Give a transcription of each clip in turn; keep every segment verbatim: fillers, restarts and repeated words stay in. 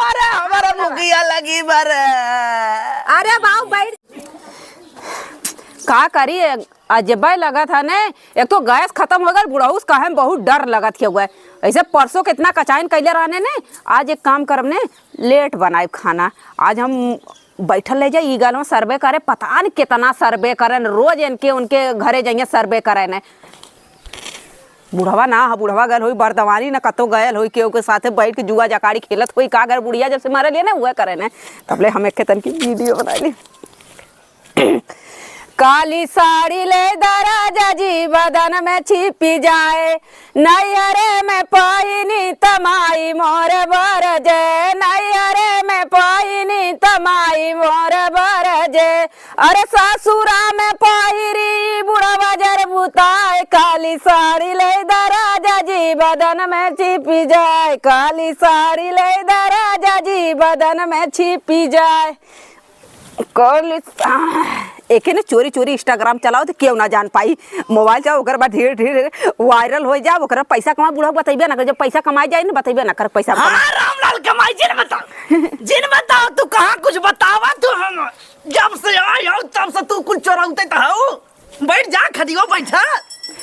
अरे, हमारा मुखिया लगी बरे। अरे बाऊ, बैठ। का करी, अजबे लगत है ने। एक तो गैस खतम हो गल, बुढ़ऊ से कहे में बहुत डर लगत है हुआ। ऐसे परसों कितना कचाइन कैले रहने ने, आज एक काम करब ने, लेट बनाइब खाना। आज हम बैठल रह जाई, ई गाल में सर्वे करे, पता न कितना सर्वे करन, रोज इनके उनके घरे जाइए सर्वे करे ने। बुढ़वा ना ह, बुढ़वा गयल होई बरदवानी, न कतो गयल होई, केहू के साथे बैठ के जुआ जकारी खेलत होई। का घर बुढ़िया जब से मरे लिए ना, उहे करे ने। तबले हम एक तन की वीडियो बनाई ली। काली साड़ी ले दा राजा जी, बदन में छिपी जाए, नैहरे में पाइनी तमाई मोर बरजे, नैहरे में पाइनी तमाई मोर बरजे। अरे ससुरा में पहिरी बुढ़वा जर बुताए, काली साड़ी ले दा राजा जी, बदन में छिपी जाए, काली साड़ी ले दा राजा जी, बदन में छिपी जाए। काली, एके ने चोरी चोरी Instagram चलाओ तो केहू ना जान पाई। मोबाइल जाओ, ओकर बाद धीरे धीरे वायरल हो जाओ, ओकर पैसा कमा। बुढ़ऊ बतैबे ना कर, जब पैसा कमाए जाए ना, बतैबे ना कर पैसा कमा। हाँ, रामलाल कमाई, जिन बताओ, जिन बताओ, तू कहाँ कुछ बतावा तू हम। जब से आई हो, तब से तू कुछ चोरौते तो हो। बैठ जा, खटियो बैठा,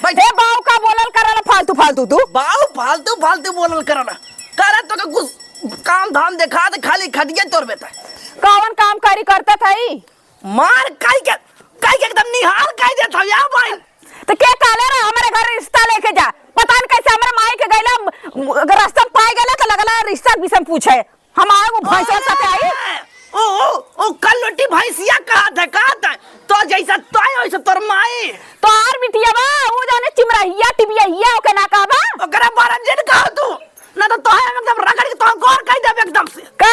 बैठ। ए, बाऊ का बोलल करल फालतू फालतू तू? बाऊ फालतू फालतू बोलल करल। करे तो के कुछ काम धाम देखा दे, खाली खटिया तोर बेटा। कौन काम करी करते थई? मार काई के, काई के एकदम निहाल काई देत हौ या भाई। तो के काले रहा हमारे घर रिश्ता लेके जा? पता न कैसे हमारे माई के गैला, रास्ता में पाए गैला तो लगला रिश्ता के विषय में पूछे। हम आए वो भैंसवा साथे आई। ओ, ओ, ओ, कल लोटी भैंसिया कहा था, कहा था। तो जैसा तोय, वैसा तोर माई। तोहार बिटिया बा, ऊ जाने चिमरहिया, टिबियहिया, ओके ना कहबा? ओकरा बारे में जिन कहो तू। ना तो तोहे हम एकदम रगड़ के तोहे गोर कह देब एकदम से। का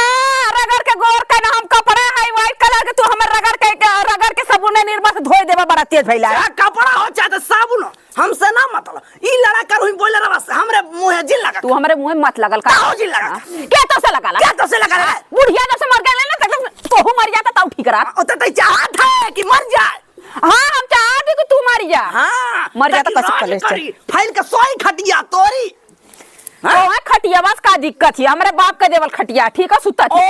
रगड़ के गोर कह ना, हम कपड़ा है white colour के, तू हमर रगड़ के, के, रगड़ के साबुन निरमा से धोए देबा, बड़ा तेज भइला है। चाहे कपड़ा हो, चाहे तो साबुन हो। हमसे ना मतलब। ई लड़ा कर हुई बोले रहा से, हमरे मुंहे जिन लगा। तू हमरे मुंहे मत लगल का? काहो जिन लगा? हाँ। के तो से लगा ला? के तो से लगा ला? हाँ, बुढ़िया जब से मर गए ना, तब तोहू मर जाता, तब ठीक रहा। ओ, तो तै चाहत है कि मर जाए? हाँ, हम चाहत ही कि तू मर जा। हाँ, मर जा तो ताकि कसी राज कले से। करी, फैल के सोई खटिया तोरी। हाँ? तोहे खटिया बस का दिक्कत है? हमरे बाप के देवल खटिया, ठीक है, सुता थी। ओ,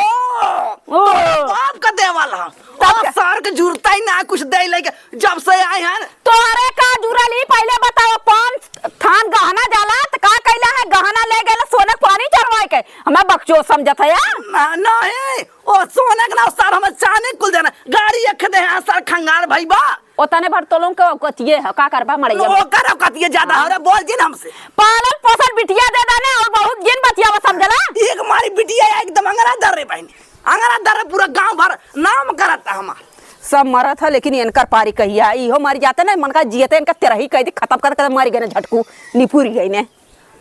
ओ। तोरे बाप का देवल है। तब ओ, क्या? सर के जुरता ही ना कुछ दे लेके, जब से आए हैं। तोरे का जुरल ही पहले बताओ, पाँच थान गहना जाला, त का कैला है? गहना ले गेला सोने के पानी चढ़वाए के, हमें बकचोद समझत है यार। ना, नहीं, ओ सोने के ना सर, हमें चांदी कुल देना, गाड़ी एक दे हैं सर, खंगार भाई बा। ओतने भर तो लोग के औकतिये है, का करबा मड़ैया में? ओकर औकतिये ज्यादा है, हाँ। अरे बोल जिन हमसे। पालन पोषण बिटिया दे देने और बहुत जिन बतियावा समझला। एक मारी बिटिया एकदम अंगरा दर रे बहनी, अंगरा दर रे, पूरा गांव भर नाम करत है हमार। सब मरत है लेकिन इनकर पारी कहिया, इहो मर जाते ना, मन का जियते इनका तेरही कह दे, खत्म कर, कर मर गए ना, झटकू निपुर गई ने।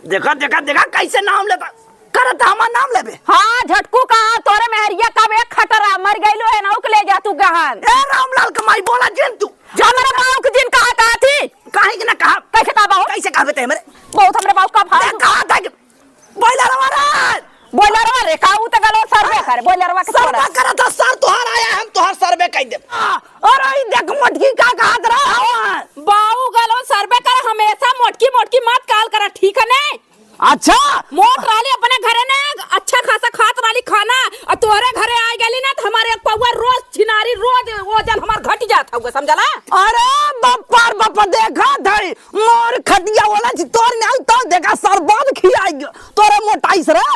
देखा, देखा, देखा, कैसे नाम लेता। करत हमार नाम लेबे। हाँ, झटकू कहा, तोरे मेहरिया कब एक खटरा मर गइलो है ना, उक ले जा तू गहन। ए रामलाल के माई बोला जिन तू। हमरे बाऊ के जिन कहा, कहा थी। काहे के ना कहा? कैसे कहा बाऊ? कैसे कहबे ते हमरे? बहुत हमरे बाऊ का भाव। ए, कहा था कि बोइलरवा रे। बोइलरवा रे, का ऊ त गलो सर्वे करे, बोइलरवा के सर्वे छोड़ा। करत ह सर, तोहार आया, हम तोहार सर्वे कइ देब। आ, अरे, ई देख मोटकी का कहत रहा हवन। बाऊ गलो सर्वे करे, हमेशा मोटकी, मोटकी मत काल करा, ठीक है ने? अच्छा। मोट रहली अपने घरे ने, अच्छा खासा खात रहली खाना, और तोहरे घरे आ गली ना, तो हमारे एक पौवा रोज छिनारी, रोज वजन हमार घट जात हउवे, समझला? अरे बप्पा रे बप्पा, देखा धई, मोर खटिया वाला जी तोर ने, तो देखा सरबत खियाई गयो, तोरे मोटाई से रे।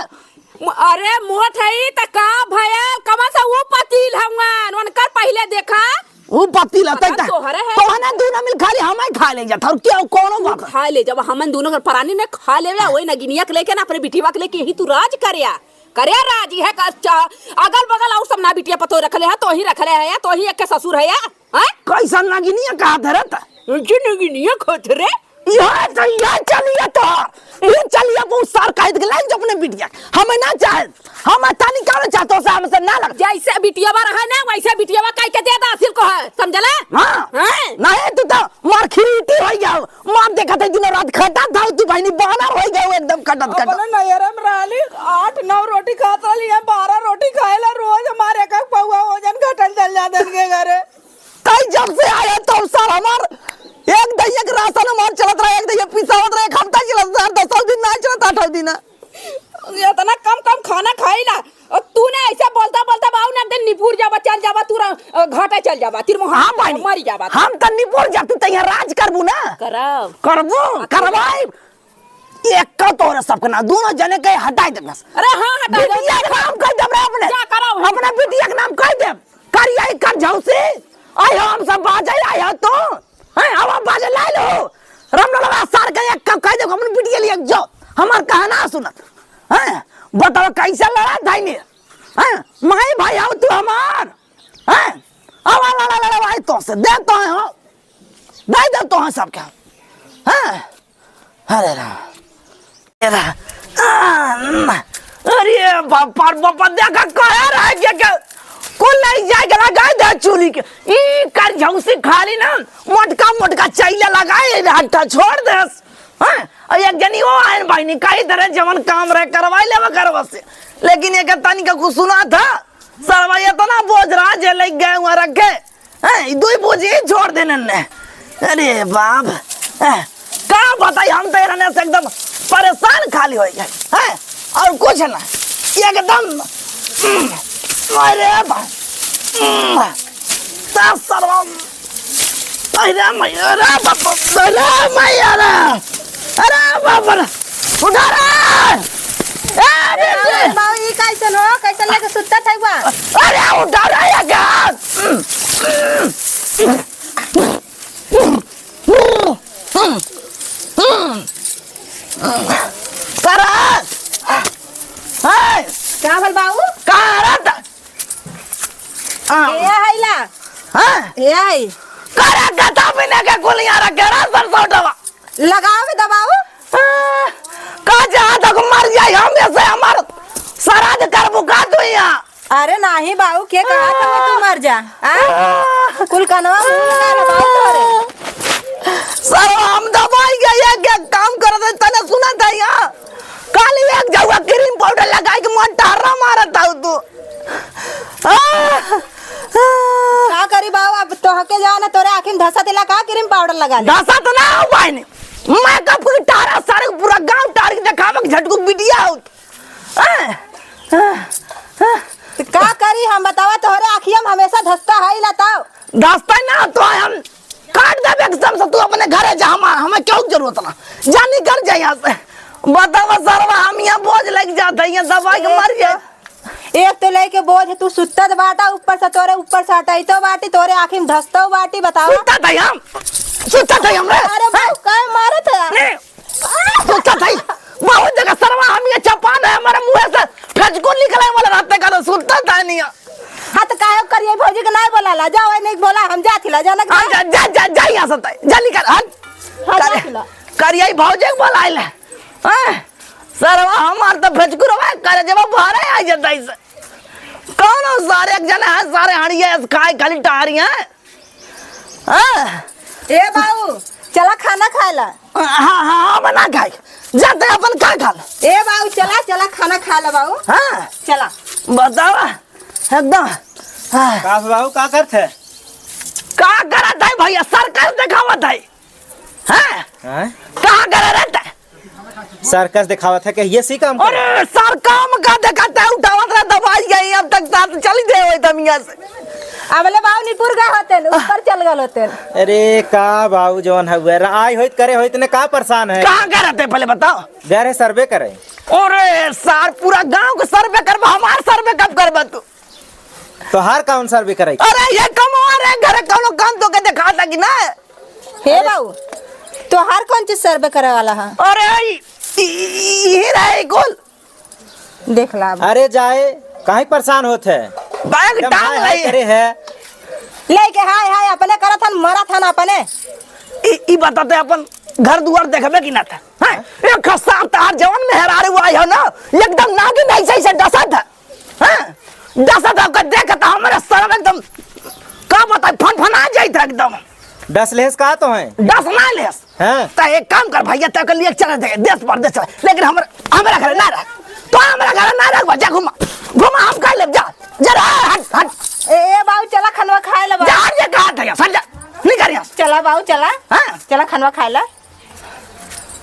म-, अरे मोट हई त का भयल, कमा से वो पतील हवन, उनकर पहिले देखा। ऊ पति लतै पता त तोहरे है। तोहने दूनो मिल खाली हमै खा ले जात, और क्या कोनो बात है? खा ले, जब हमन दूनो के परानी ने खा लेवे, वही नगिनिया के लेके ना, अपने बिटिया के लेके ही तू राज करया, करया राज, यह का अच्छा, अगल बगल और सब ना बिटिया पतोह रखले है, तो ही रखले है, तो ही एक के ससुर है या, हैं? कैसा नगिनिया कहा धरत? जी नगिनिया खत रे? यह तो, यह चलिए तो, यह चलिए वो सार कह दे, लाइन जो अपने बिटिया, हमें ना चाहे। हम तानी कावे चाहतो से हमसे ना लग। जैसे बिटियावा रहे ना, वैसे बिटियावा कह के दे दा, असिल को है, समझले? हाँ। हैं? नहीं, तू तो मार खीटी हो जाओ। मार देखा थे दिनों रात खटत था, तू बहनी बानर हो गए एकदम खटत खटत। अपने नैहरे में रहली, आठ नौ रोटी खात रहली, यहाँ बारह रोटी खाएला रोज, हमारे एक एक पौवा वजन घटल चल जाते इनके घरे। तई जब से आया तब सर हमार एक दहिया के राशन हमार चलत रहा, एक दहिया पिसावत रहा, एक हफ्ता चलत रहा, दसों दिन ना चलत, आठों दिन। इतना कम कम खाना खाइला, और अब घाटे चल जाबा, तिरमुहा हाँ, बहिनी। मरी जाबा। हम त निपोर जा, तू त यहाँ राज करबू ना। करब। करबू, आ, करवाई। एक का तोहरे सबके ना, दोनों जने के हटाई देबस। अरे हाँ, हटाई देबस। बिटिया के नाम कह देब रे अपने। जा कराओ। अपने बिटिया के नाम कह देब। करिया ही कर झौसी। आई हो हम सब बाजे, आई हो तू। हैं, अब हम बाजे लाई लो। रामलाल सार के एक का कह देब, अपने बिटिया लिए जो। हमार कहना सुनत। हैं, बताओ कैसे लड़ा था इन्हें? हैं, माई भाई हो तू हमार। हैं? अब आ, ला, ला, ला, ला, भाई, तो से दे तो है, हो। दे दे तो है सबके। हैं? अरे राम। ए रा-, आ, अरे बाप, पर बाप, देखा, कहे रहे के, के, कुल नहीं जाए के लगाए दे चूल्ही के। ई कर झौसी खाली ना, मोटका, मोटका चैला लगाए, हट्टा छोड़ दे। हैं? और एक जनी वो आयन बहिनी, कही तरह जवन काम रहे, करवाई लेवा करवा से। लेकिन एक तनिक कुछ सुना था, सरवा इतना बोझ रहा जे लग गए वहाँ रखे। हैं, ई दुई बोझ ही छोड़ देने ने। अरे बाप, हैं, का बताई, हम तो रहने से एकदम परेशान खाली हो गए। हैं, और कुछ ना, एकदम, हम्म, अरे बाप, हम्म, दस सरवा, अरे मैया, अरे बाप, अरे मैया रे, अरे बाप रे, उठा रे, ए, अरे बेटी। बाबू, ई कैसन हो? कैसन लेके सुत्ता था बा? अरे उठा रे, ये क्या? करा, ए, का भल बाबू? करा त, हाँ। ए आइला। हाँ? ए आई। करे गधा बिना के गोलियां रखे रे सरसौटवा। लगाओ के दबाओ। हाँ, का जहाँ तक मर जाए हम ऐसे हमार श्राद्ध करबू का तू यहाँ? अरे नाही बाबू, के कहा था तू मर जा? आ? कुल कनवा मुंह लगा रहा बाबू तोरे। सर हम दबाई गए, एक, एक काम कर दे, तने सुना था यहाँ। काली एक जगह क्रीम पाउडर लगाई के मन टहरा मारत हऊ तू। आह! का करी बाबू, अब तोहके जाने तोरे आँखी में धसा दिला का क्रीम पाउडर लगा ले? धसा तो ना हो बहिनी, मेकअप के टहरा सारे पूरा गांव टहर के देखावे के झटकू बिटिया हो। आह! आह! आह! तो का करी हम बतावा, तोहरे आँखिया में हमेशा धसता है, लताओ। रास्ता ना तो हम काट देबे एकदम से, तू अपने घरे जा, हमार, हमें क्यों जरूरत ना, जा निकल जा यहाँ से। बतावा सरवा, हम यहाँ बोझ लग जात है, यहाँ दबाई के मर जाए। एक तो लेके बोझ, तू सुत्तत बाटा, ऊपर से तोरे ऊपर से हटाई तो बाटी, तोरे आँखी में धसतो बाटी, बतावा। सुत्तत है हम, सुत्तत है हम रे। अरे हैं? बाबू, काहे मारत है? नहीं, सुत्तत है, बहुत जगह सरवा, हम ये चपान है, हमारे मुँह से फेचकुन निकले वाला रहते का, तो सुत्तत है नहीं। हाँ, तो काहे करिए भौजी के नाय बोलाला? जाओ, ए नहीं बोला, हम जात हिला, जाना कि हाँ, नहीं? जा, जा, जा, जा यहाँ से तय। जा निकल, हट। हाँ, करे, जात हिला। करिए भौजी के बोलाइले। हाँ? सरवा हमार तो भेचकुरवा करे जब बाहर आ जाता इसे। कौन हो सारे एक जने हैं, सारे हड़िया खाए खाली टहरी हैं। हाँ? ए बाबू, चला खाना खाए ला। हाँ, हाँ, हाँ, बना खाई। जाते अपन खा खा ले। ए बाबू, चला, चला खाना खा ला बाबू। हाँ। चला। बतावा, एकदम। हाँ। का बाबू, का करत है? का करत है भैया? सर्कस देखावत है। हाँ? हैं? का करत है? सर्कस देखावत है कि ये सी काम करे? अरे, सर काम का देखत है, उठावत रहा, दबाई गई, अब तक साथ चली दे होई तमिया से। अबले बाबू निपुर गए होते, ऊपर चल गए होते। अरे का बाबू जवन हउए, रा-, आई होइत करे होइत ने का परेशान है? कहाँ गए रहते पहले बताओ? गए रहे सर्वे करे। अरे सार, पूरा गांव को सर्वे करबा, हमार सर्वे कब करबा तू? तोहार कौन सर्वे करे? अरे ये कमवा रे, घरे कौनो काम तो के देखा था कि ना? हे बाबू, तोहार कौन चीज सर्वे करे वाला है? अरे ई, ई, ई, ई रहे कुल। देख ला अब। अरे जाए, काहे परेशान होत है? बैग एकदम टांग हाय हाय रही। करे है। लेके हाय हाय अपने करत हन, मरत हन अपने। ई, ई बताते अपन घर दुआर देखबे कि ना था? हैं? एक खस्सा तार जवन मेहरारू आई हो ना, एकदम नागिन ऐसे ऐसे डसत है। हैं? डसत है, ओकर देख त हमरे सर एकदम, का बताई, फनफना जाइत है एकदम। डस लेस का तो है? डस ना लेस। हाँ। त एक काम कर भैया, तेरे को लिए चले दे, देश परदेश चले। लेकिन हमर-, हमरा घरे ना रह। तो हमरा घरे ना रह, जा घुमा। घुमा हम कह लेब, जा। जा रे, हट, हट। ए, ए, बाऊ, चला खनवा खाए ला, बाऊ। जा, हट, ये कहा था, सर, जा। निकल यहाँ से। चला, बाऊ, चला। हाँ। चला खनवा खाए ला।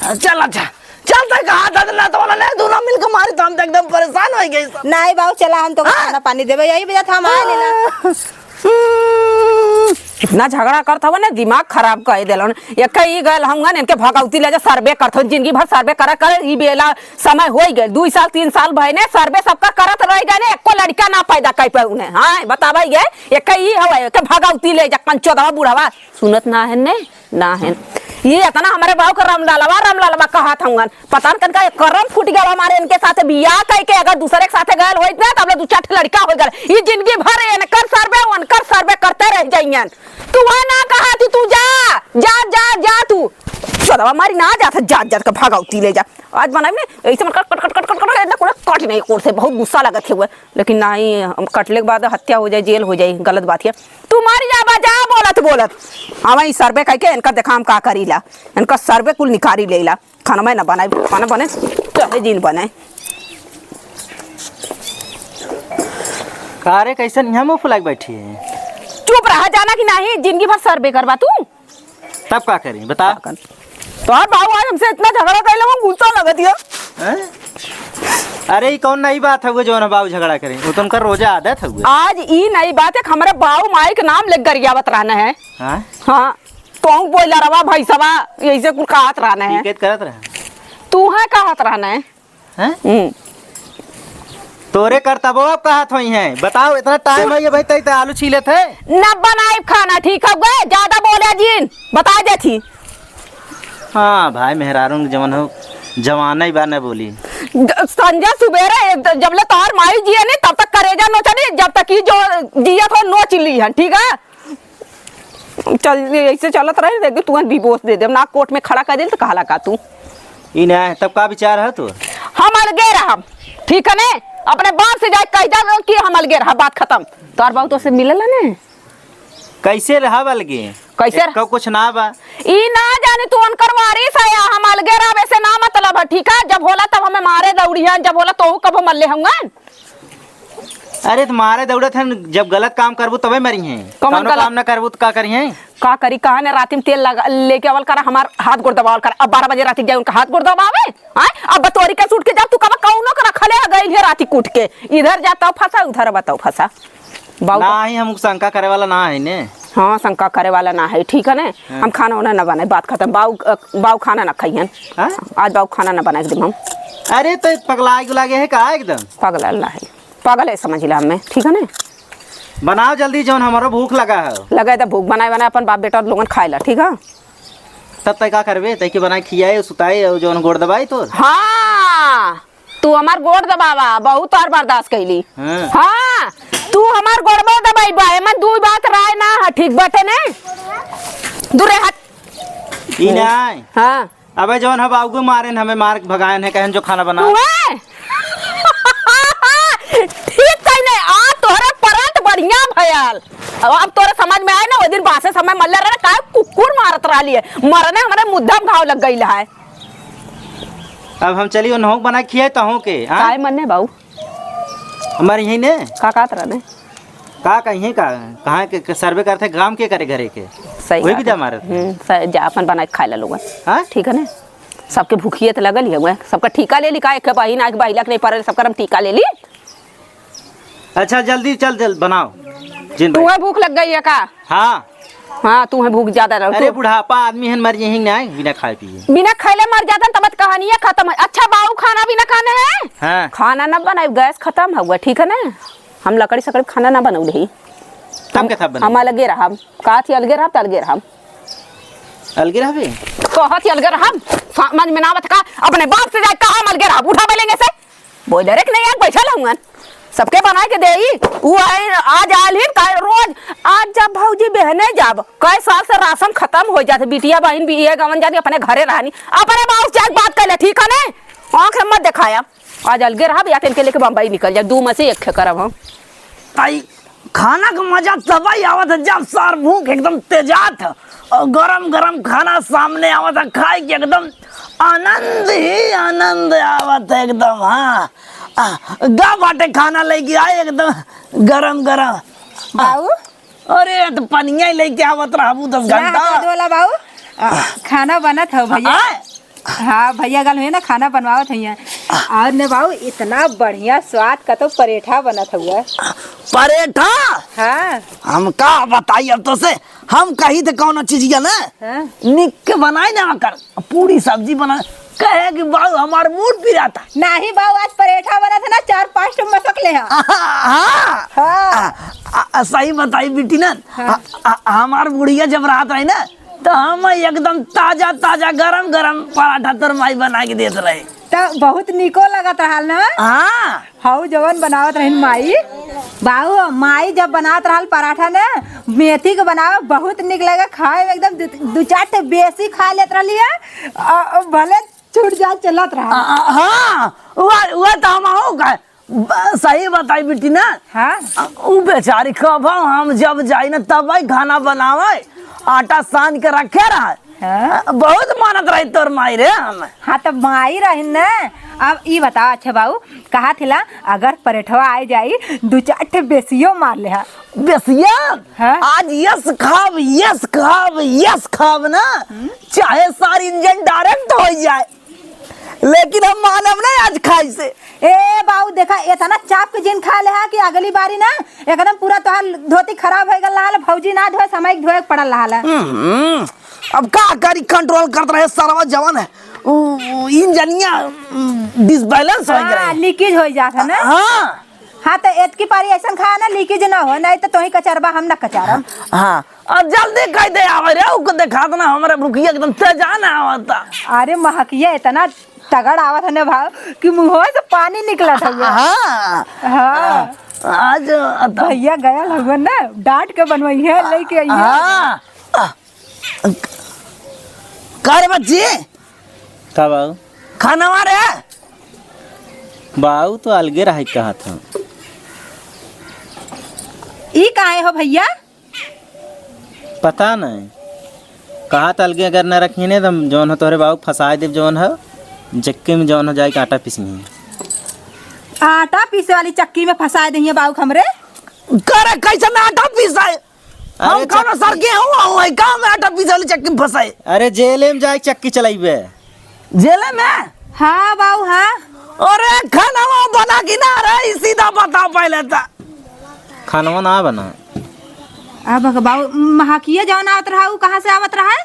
चल, अच्छा। चल, तो कहा था, ना तो वाला नहीं, दोनों मिलके मारी, तो हम तो एकदम परेशान हो गए सब। नहीं, बाऊ, चला, हम तो हाँ। खाना पानी देबे, यही वजह था हम आए नहीं ना। हाँ। हम्म, इतना झगड़ा करत हवन ना, दिमाग खराब कर देलन। एक ई गल हम गन इनके भगौती ले जा, सर्वे करत हवन, जिंदगी भर सर्वे करे करे ई बेला समय होई गए, दुई साल तीन साल भय ने सर्वे सबका करत रह गए ने, एको लड़का ना पैदा कर पाए उन्हें। हाँ, बतावा ये, एक ई हवा, एक भगौती ले जा, कंचोदवा बुढ़वा, सुनत ना है ने। ना है। ये इतना हमरे बाऊ के रामलालवा, रामलालवा कहत हउअन। पता न कनका एक करम फूट गया हमारे इनके साथे बियाह कइके, अगर दूसरे के साथे गयल होइत ना, तब ले दू चार ठे लड़का हो गयल। ये जिंदगी भर इनकर सर्वे, उनकर सर्वे करते रह जाइयन। तू वहाँ ना कहा थी, तू जा, जा, जा, जा तू। सदवा मारी ना जात है, जात, जात के भगौती ले जा। आज बनाई ने, ऐसे मन कट, कट, कट, कट, कट, कट, इतना कोड़े कट नहीं, कोड़ से बहुत गुस्सा लगत है हुए। लेकिन नाही, हम कटले के बाद हत्या हो जाए, जेल हो जाए, गलत बात है। तू मर जाबा, जा बोलत बोलत। हम ई सर्वे कइके इनका देखा हम का करीला। इनका सर्वे कुल निकारी लेला। खाना मैं ना बनाए, खाना बने, चाहे जिन बने। का रे, कैसन यहाँ मुँह फुला के बैठी है? चुप रहा, जाना कि नाही, जिंदगी भर सर्वे करबा तू। तब का करी, बता। का करी? तोहार बाऊ आज हमसे इतना झगड़ा कइले, वो गुस्सा लगत है। हैं? अरे, ई कौन नई बात है, वो जौन बाऊ झगड़ा करी? वो तो उनका रोजा आदत है वो। आज ई नई बात है कि हमरे बाऊ माई के नाम ले गरियावत रहना है। हाँ? हाँ, तोहूँ बोल रवा भैसवा, ऐसे कुल कहत रहना है। शिकायत करत रहे। तू है कहत रहना है। हैं? हम्म। तोरे करतबो अब कहत होई हैं। बताओ, इतना टाइम है ये भाई, तई, तई आलू छीले थे? न बनाई खाना, ठीक है गए? ज्यादा बोले जिन, बता दे थी। हाँ भाई, मेहरारू के जवन हो, जवाना ही बा, न बोली। द-, संझा सुबेरे द-, जब ले तोहर माई जिए नहीं, तब तक करेजा नोचा नहीं, जब तक ई जो जियत हो, नोच ली हन, ठीक है? चल, ऐसे चलत रहे, देख, तुरंत डिवोर्स दे देब, ना कोर्ट में खड़ा कर देल, तो कहला का तू? ई ना है, तब का विचार है तू? हम अलगे रहब, ठीक है ने? अपने बाप से जाके कह दे कि हम अलगे रहब, बात खत्म। तोहर बाऊ तोसे मिलेला ने? कैसे रहब अलगे? कैसे रह- एको कुछ ना बा। ई ना जाने तू उनकर वारिस है या हम अलगे रहब, ऐसे ना मतलब है, ठीक है? जब होला तब हमें मारे दौड़िहन, जब होला तोहू कबो मल्ले हउअन। अरे, तो मारे दौड़त हन, जब गलत काम करबू तबे मरिहैं। कौन कौनो गलत? काम ना करबू तो का करिहैं? का करी, कहा ने राती में तेल लगा, लेके आवल करा, हमार हाथ गोड़ दबावल करा। अब बारह बजे राती के जाए उनका हाथ गोड़ दबावे, आय? अब बतोरी के सूट के जब तू कब कौनो के रखले है, गइल है राती कूट के, इधर जा तब फंसा, उधर बा तब फंसा। बाऊ का ना ही, हम शंका करे वाला ना है ने। हाँ, शंका करे वाला ना है, ठीक है ने? हाँ। हम खाना उना ना बनाए, बात खत्म। बाऊ, अ, बाऊ खाना ना खाइहन। हाँ? आज बाऊ खाना ना बनाए एकदम हम। अरे, तो पगला के लागे है का एकदम? पगला ना है। पागल है समझ ला हमें, ठीक है ना? बनाओ जल्दी, जौन हमारो भूख लगा है। लगा है तो भूख बनाए, बनाए अपन बाप बेटा लोगन खाए ला, ठीक है? तब तय का करबे, तय के बनाए खियाए, सुताए और जौन गोड़ दबाए तो। हाँ, तू हमार गोड़ दबावा, बहुत और बर्दाश्त कैली। हाँ। हाँ, तू हमार गोड़बो दबाई बा, एमन दू बात राय ना है, ठीक बाटे ने? दूर रह, हट। ई नहीं। हाँ। अबे जौन हम आउगो मारेन, हमें मार के भगाएन है, कहन जो खाना बना। तू है? ठीक कही नहीं, आ तोहरे परत बढ़िया भयल। अब, अब तोरे समझ में आए ना, वो दिन बासे समय मल्ले रहे, काहे कुकुर मारत रहली है। मरने हमारे मुद्दा में घाव लग गई है। अब हम चली उन्हों बना खियाए तहों के, हाँ? काहे मरने बाऊ? हमारे यहीं ने? का कहत रहने? का कहीं का? कहाँ के, के सर्वे करते गांव के करे घरे के? सही वही बात विदा है। मारत है। हम्म, स-, जा अपन बना के खाए ला लोगन। हाँ? ठीक है ना? सबके भूखिए तो लगल ही हुए, सबका ठीका ले ली का? एक बहिन आके बहिला के नहीं पड़ल, सबका हम ठीका ले ली। अच्छा, जल्दी चल, जल्द बनाओ। जिन भाई। तुम्हें भूख लग गई है का? हाँ। हाँ, तुम्हें भूख ज्यादा रहो अरे, तो। बुढ़ापा आदमी हन, मर यहीं ना बिना खाए पिए। बिना खैले मर जातन, तब कहानियाँ खत्म है। अच्छा बाऊ, खाना भी ना खाने हैं? हाँ। खाना ना बनाए, गैस खत्म हुआ, ठीक है ना? हम लकड़ी सकड़ी खाना ना बनौले ही। तब हम, के था बने? हम अलगे रहब। का थी अलगे रहब, त अलगे रहब। अलगे रहबे? कहा थी अलगे रहब। समझ में ना आवत का? अपने बाप से जाए कहा हम अलगे रहब। उठा बेलेंगे से। बोले रे कि नहीं यार, बैठल हूँ। सबके बनाए के देई। उ आए, आज आल ही, काहे रोज, आज जब भौजी बहने जाब, कई साल से राशन खत्म हो जात, बिटिया बहिन भी ये गवन जाती, अपने घरे रहनी, अपने बाप से जाके बात कर ले, ठीक है ने? आँख में मत दिखाया। आज अलगे रहब या तो इनके लेके बम्बई निकल जाए, दू में से एक खे करब हम। ताई, खाना का मजा तब ही आवत है जब सार भूख एकदम तेजात है और गरम गरम खाना सामने आवत है, खाए के एकदम आनंद ही आनंद आवत है एकदम। हाँ, आ, गा बाटे खाना लेके आए एकदम गरम गरम। बाऊ? अरे, तो पनिया ही लेके आवत रहबू दस ना, घंटा। हाथ धोला बाऊ। आ, खाना बनत हो भैया। आए? हाँ, भइया गल हुए ना, खाना बनवावत हइया। और ने बाऊ, इतना बढ़िया स्वाद का तो परेठा बनत हुआ। परेठा? हाँ। हम का बताई अब तो से, हम कही थे कौनो चीजिया ना, हाँ। निक के बनाए ना कर, पूरी सब्जी बना, कहे कि बाऊ हमार मूड पिराता। नाही बाऊ, आज परेठा बनत है ना, चार पाँच ठो मसक ले हा। हाँ। हाँ। आ, आ, आ, सही बताई बिटिना, हाँ। आ, आ, हमार बुढ़िया जब रहत रही ना, तो हम एकदम ताजा ताजा गरम गरम पराठा तोर माई बना के देत रहे। तो बहुत निको लगत रहल ना? हाँ। हऊ जवन बनावत रहिन माई, बाऊ, माई जब बनावत रहल पराठा ना, मेथी के बनावे बहुत निक लगे खाए में, एकदम दु, दु चार ठे बेसी खा लेत रहली है, अ, अ, भले छूट जाए चलत रहा। आ, आ, हाँ, वह, वह तो हम हो गए। ब-, सही बताई बिटिना। हाँ। उ बेचारी कब हम जब जाई ना तब आई खाना बनावे, आटा सान के रखे रहा। हाँ। बहुत मानत रही तोर माई रे हम। हाँ, तो माई रही ना। अब ई बताओ, अच्छा बाऊ, कहा थिला अगर परेठवा आ जाई, दु चार ठे बेसियो मार ले हा। बेसिया? हाँ। आज यस खाब, यस खाब, यस खाब ना, हम्म। चाहे सार इंजन direct हो जाए। लेकिन हम मानब नहीं आज खाई से। ए बाऊ, देखा, इतना चाप के जिन खा ले हा कि अगली बारी ना एकदम पूरा तोहार धोती खराब हो गल रहा, भौजी ना धोए, समय के धोए के पड़ल रहा। हम्म, अब का करी, control करत रहे सरवा जवन है, उ, उ इंजनिया, उम, disbalance हो गया हाँ, है। Leakage हो जात है ना। हाँ। हाँ, तो एतकी पारी ऐसन खा ना, leakage ना हो, नहीं तो तोही कचरबा, हम ना कचरम। हाँ, अब जल्दी कह दे आवे रे, उको देखा दे ना, हमरे भुखिया एकदम तेजान आवता। अरे महकिया इतना तगड़ आवत है ना भाव कि मुंह से पानी निकलत है। हाँ। हाँ। आज अतः भइया गया लगन ना, डांट के बनवाई है, लेके आई है। हाँ। कर बच्ची। का बाऊ? खानवा रे। बाऊ तो अलगे रहे कहत ह। ई काहे हो भइया? पता नहीं। कहा त अलगे अगर न रखी ने त हम जौन हो तोहरे बाऊ फंसाए देब जौन हो। जक्के में जौन हो जाए के आटा पीसनी। आटा पीसे वाली चक्की में फंसाए दहिए बाऊ हमरे। करे कैसे में आटा पीसाए? हम अरे कौनो चक्की सर गेहूं हूं, है का में आटा पीसे वाली चक्की में फंसाए? अरे जेले में जाए चक्की चलाइबे। जेले में? हाँ बाऊ, हाँ। अरे खानवा बना कि ना रे, ई सीधा बता पहले त। खानवा ना बना। अब बाऊ, महकिया जौन आवत रहा, उ कहाँ से आवत रहा?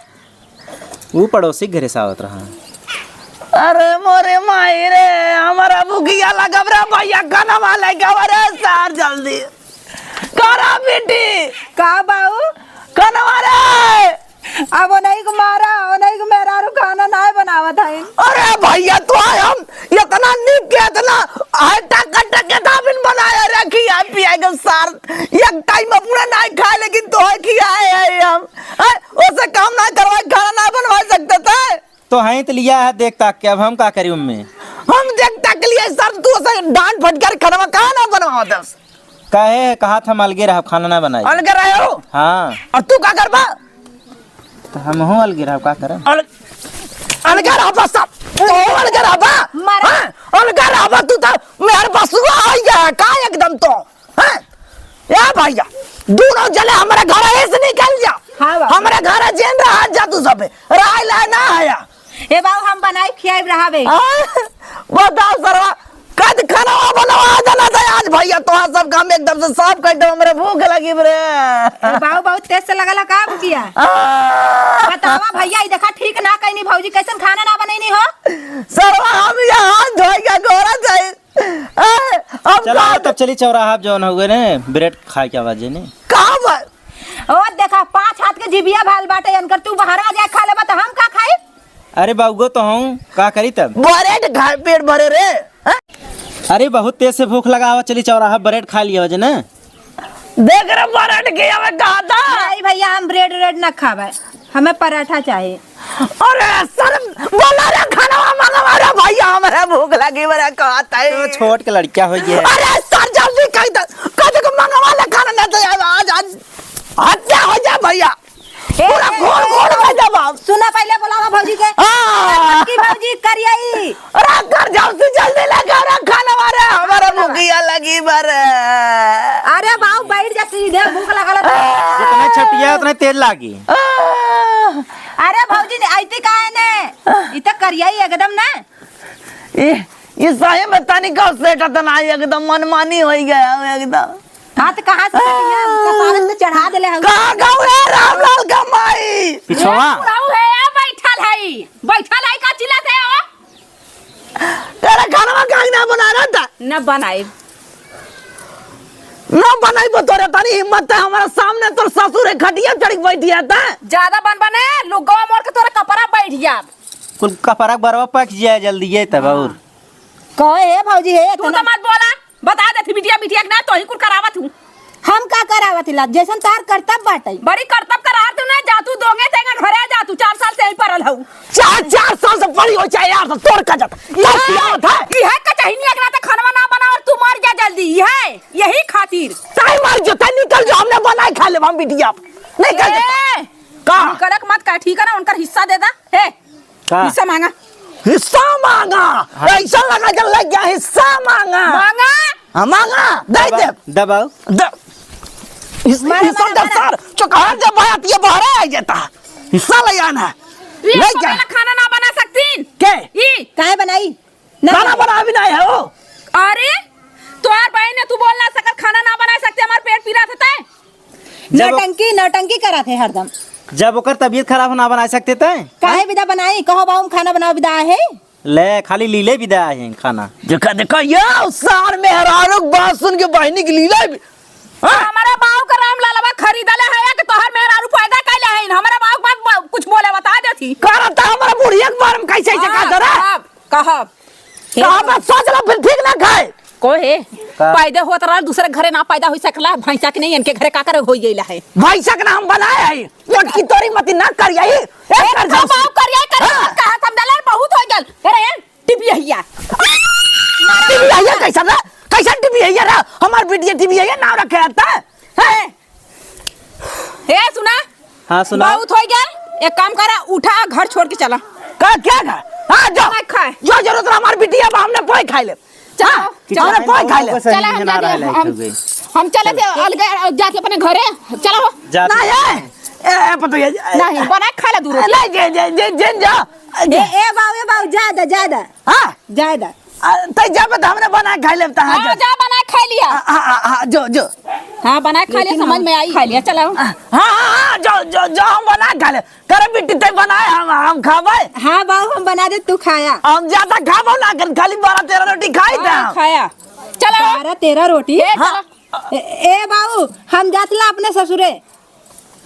उ पड़ोसी के घरे से आवत रहा। अरे मोरे माई रे, हमारा भुखिया लगब रे भइया, खानवा लेके आवा रे सार जल्दी। करा बेटी। का बाऊ? खानवा रे। अब ओनही के मारा, ओनही के मेहरारू खाना नाय बनावत हईन। अरे भइया, तो हम इतना निक के, इतना है टक टक के दाबिन बनाए रखी है, पिया के सार एक टाइम अपना नाय खाए, लेकिन तो है खियाए है हम। हैं? ओसे काम नाय करवाए, खाना नाय बनवा सकते थे। तो हैं तो लिया है देख ताक के, अब हम का करी उनमें? हम देख ताक लिए सर, तू ओसे डांट फटकार खाना कहाँ ना बनवावत है? कहे, कहा था हम अलगे रहब, खाना ना बनाई। अलगे रहे हो? हाँ। और तू का करबा? तो हम हूँ अलगे रहब, का करब? अल-, अलगे रहबा सब। तू अलगे रहबा? मारा। हाँ? अलगे रहबा तू तो मेहर बसुआ हो गया है का एकदम तो? हैं? या भइया, दूनो जने हमरे घरे से निकल जा। हाँ बाबा। हमरे घरे जेन रहा जा तू सबे। राय लाय ना आया। ए बाबू, हम बनाई खियाई रहा बे। हाँ? बताओ सरवा, कद खाना बनवा देना था आज भइया, तोहार सब काम एकदम से साफ कर दो, हमरे भूख लगी रे। ए बाबू, बहुत तेज से लगल है का भुकिया? आ। बतावा भइया, ई देखा ठीक ना कहनी भौजी, कैसन खाना ना बनैनी हो? सरवा, हम यहाँ हाथ धोई के गोरा जाई। ए, अब चला, का तब चली चौराहा पे जौन हुए ने, ब्रेड खाए के आवाज है ने। का बा? ओ देखा, पाँच हाथ के जिबिया भाल बाटे, अनकर तू बाहर आ जाए खा लेबा, त हम का खाई? अरे बाउगो तो हूँ, का करी तब? ब्रेड खाए पेट भरे रे, हैं? अरे बहुत तेज से भूख लगा हुआ, चली चौराहा ब्रेड खा लिया वजह ना। देख रे, ब्रेड के हमें कहा था। नहीं भइया, हम ब्रेड व्रेड ना खावे, हमें पराठा चाही। अरे सर, बोला रे, खाना मंगवा रे भइया, हमरे भूख लगी, मेरा कहत है। तो छोट के लड़किया हो गया है। अरे सर, जल्दी कह दे, कह दे को मंगवा ले खाना, नहीं तो आज, आज हत्या हो जाए भइया। ए, पूरा ए, घोर ए, घोर ए, कर देबा। सुना, पहले बोलावा भौजी के। हाँ। की भौजी करियाई। अरे कर जाओ तू, जल्दी लेके आ रे खाना, मारे हमारा भूखिया लगी बरे। अरे बाऊ, बैठ जा सीधे, भूख लगल है। जितने छटिया उतने तेज लागी। आ, अरे भौजी, ने अइती काहे ने? ई त करियाई एकदम ना। ए, ई सही में तनिका सेट त ना, एकदम मनमानी होइ गया एकदम। हाँ, त कहाँ से सेट है? कपारत में चढ़ा देले हऊ। कहाँ गऊ है रामलाल का माई? पिछवा। ए, बुढ़ऊ है, ए, बैठल है। बैठल है, का चिल्लात है, ओ? तेरा खाना काहे ना बना रहा था? न बनाई। न बनाई, वो तोरे तनी हिम्मत है, हमारे सामने तोर ससुर है, खटिया चढ़ के बैठी है, तैं? ज्यादा बन बने, लुगवा मोड़ के तोरे कपड़ा बैठ जाब। कुल कपड़ा के बरवा पक जाए जल्दी, ये तब और। कहो, हे भौजी, हे तू इतना तो मत बोला, बता देती बिटिया, बिटिया के ना, तोही कुल करावत हूँ। हम का करावत हिला, जैसन तार करतब बाटै। बड़ी करतब करावत हूँ ना, जा तू दोंगे तेंगे घरे जा तू, चार साल से यहीं परल हऊ। चार, चार साल से पड़ी हो, चाहे यार, तो तोर का जाता। ये तब पियावत है। इहे का चाहिए, अगला तो खानवा ना बनाओ और तू मर जा जल्दी, इहे, यही खातिर। ताई मर जो, ताई निकल जो, हमने बनाए खा ले, हम बिटिया। निकल जो। ए, का? निकलक मत का, ठीक है ना, उनकर हिस्सा दे दा। हे, का? हिस्सा मांगा। हिस्सा मांगा? हाँ। ऐसा लगा जब लग गया हिस्सा मांगा। मांगा? हाँ, मांगा। दे दबा-, दे। दबाओ। द-, हिस-, मारा, हिस्सा मारा, दे मारा। सर। चुकहार जब भाई आती है, बाहर आ जाता। हिस्सा ले आना। ये ले पहले क्या? खाना ना बना सकतीन? के? ई। काहे बनाई? ना खाना बनाई। बना भी नहीं है वो। अरे, तोहार बहिन है, तू बोल ना सकत, खाना ना बना सकते, हमार पेट पीरा था तै। जब नौटंकी, नौटंकी करत है हरदम। जब ओकर तबीयत खराब हो, ना बनाए सकते तै? काहे बिदा बनाई? कहो बाऊ, हम खाना बनाओ बिदा है। ले, खाली लीले बिदा है खाना। देखा, देखा, ये सार मेहरारू के बात सुन के बहिनी की लीले भी। हाँ? हमारे बाऊ का राम लालवा खरीदले है कि तोहर मेहरारू पैदा कैले है? हमारे बाऊ के बात ब-, कुछ बोले बता देती। करत हमारा बुढ़िया के बारे में कैसे, कैसे हाँ, कहत रहा? कहब, कहब। हे कहाँ बात सोच ला फिर ठीक ना खाए। को हे? का? पैदा होत रहल, दूसरे घरे ना पैदा होइ सकला, भैंसा के नहीं, इनके घरे का करे होइ गइला है? भैंसा के ना हम बनाए है, मोटकी तोरी मती ना करिया ही, ए, ए, कर जाओ। बाऊ करिया, करिया, हाँ। कहा समझला, बहुत होइ गल। अरे, टिपिया हिया। टिपिया हिया कैसा रे? कैसा टिपिया हिया रे? हमार बिटिया टिपिया हिया नाम रखे रहता है। हैं? ए, सुना? हाँ, सुना। बहुत होइ गया। एक काम करा, उठा, घर छोड़ के चला। का, क्या घर? हाँ, जो। ना खाए। जो जरूरत रहा, हमार बिटिया अब हमने पोई खाई ले। चला, हाँ, चला। हमने पोई खाई ले। चला, हम जाते हैं, हम, हम चले थे अलगे, जाते अपने घरे। चला हो। जाते ना, ये, ए, ए, पता ये, ए, नहीं, बना खा ले दूर। ए, नहीं, जे, जे, जे, जे, जा। ए, ए, बाऊ, ए, बाऊ, जा दे, जा दे। हाँ? जाए दा। आ, तै जाबे त हमरे बना के खाई लेब, तहाँ हाँ, जा। जा बना के खाई लिया। हाँ, हाँ, हाँ, हाँ, जो, जो। हाँ, बना के खा लिया, लेकिन समझ हम में आई। खा लिया, चलाओ। हाँ, हाँ, हाँ, जो, जो, जो हम बना के खा लेब। करे बिट्टी, तै बनाए, हम, हम खाबे। हाँ, बाऊ, हम बना दे, तू खाया। हम ज्यादा खाबो ना, कर खाली बारह तेरह रोटी खाई हाँ, था। खाया। चलाओ। बारह तेरह रोटी? ए, हाँ। चलो। ए, ए, बाऊ, हम जात ला अपने ससुरे।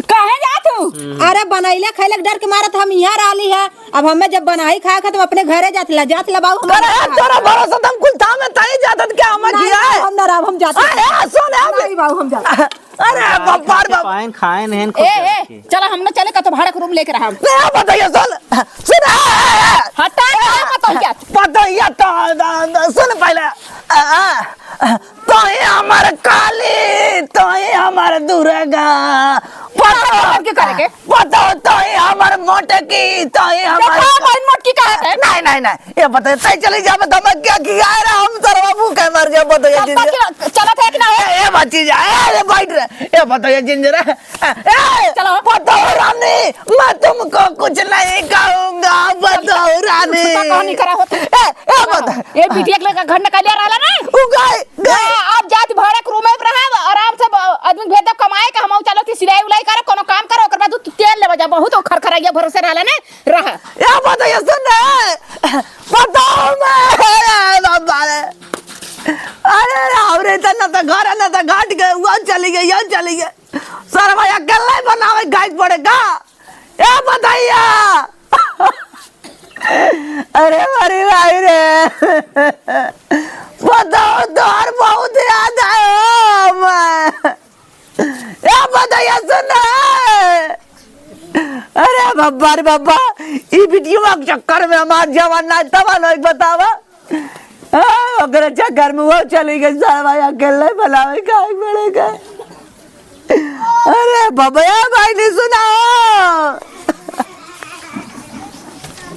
काहे जात हूँ? हम्म। अरे बनैले खैले के डर के मारत हम यहाँ रहली है। अब हमें जब बनाई खाए खा, तो अपने घरे जात ला, जात ला बाऊ, हम अरे, जात ला। तोरा भरोसा तो हम कुल थामे ताई जात हन, क्या हम नहीं, खियाए? हम ना रहब, हम जात अरे, हन। सुन, हम नहीं बाऊ, हम जात हन। अरे, बाप रे बाप। पाइन खाए नहीं, खुद ए, ए, जाके। चला, हम ना चले का तो भाड़ा के रूम लेके रहा। नहीं, बताइए, सुन, सुन, ए, ए, ए। हटा, ए, क्या बताऊँ क्या? बताइए, तो, तो, तो, सुन पहले। आ, आ, तोही हमर काली, तोही हमर दुर्गा। पतो, पतो के करे के? पतो, तोही हमर मोटकी, तोही हमर देखो, बहन मोटकी कहा है। नहीं, नहीं, नहीं। ये बताइए, तै चली जाबे तो हम क्या किया रे? हम सरवा भूखे मर जाए, बताइए चल, जिंदगी। चल, चलत है कि ना? ए, ए, बची जा, ए, ए, बैठ रे। ए, बताइए जिंदगी रे। ए, चलो। पतो रानी, मैं तुमको कुछ नहीं कहूँगा, पतो रानी। कुछ तो कहानी करा होता। ए, ए, हाँ, बता। ए, बिटिया के लेकर घर निकालिया रहला ना? उ गए, गए। हाँ, आप जात भाड़ा के रूम में रहब, आराम से ब-, आदमी भेज दे कमाए के, हम चलो थी सिलाई उलाई करे, कोनो काम करे, ओकर बाद तू तेल लेबे जा, बहुत खर खर आइया भरोसे रहला ना, रह। ए, बता, ये सुन ना, बताओ मैं, ए, बाबा रे। अरे राम रे, इतना तो घर है, ना तो घाट गए, वो चली गई, यहाँ चली गई। सरवा अकेले बनावे खाए पड़ेगा। ए बताइया। अरे अरे भाई रे। बताओ तोहर बहुत याद आयो मैं। ए बताइया सुन ना। अरे बाबा रे बाबा, ई वीडियो के चक्कर में हमार जवान ना तबाह होई बतावा। हाँ, ओकरे चक्कर में वो चली गई, साला भाई अकेले बनावे खाए पड़ेगा। अरे बाबा, ए भाई, नहीं सुना।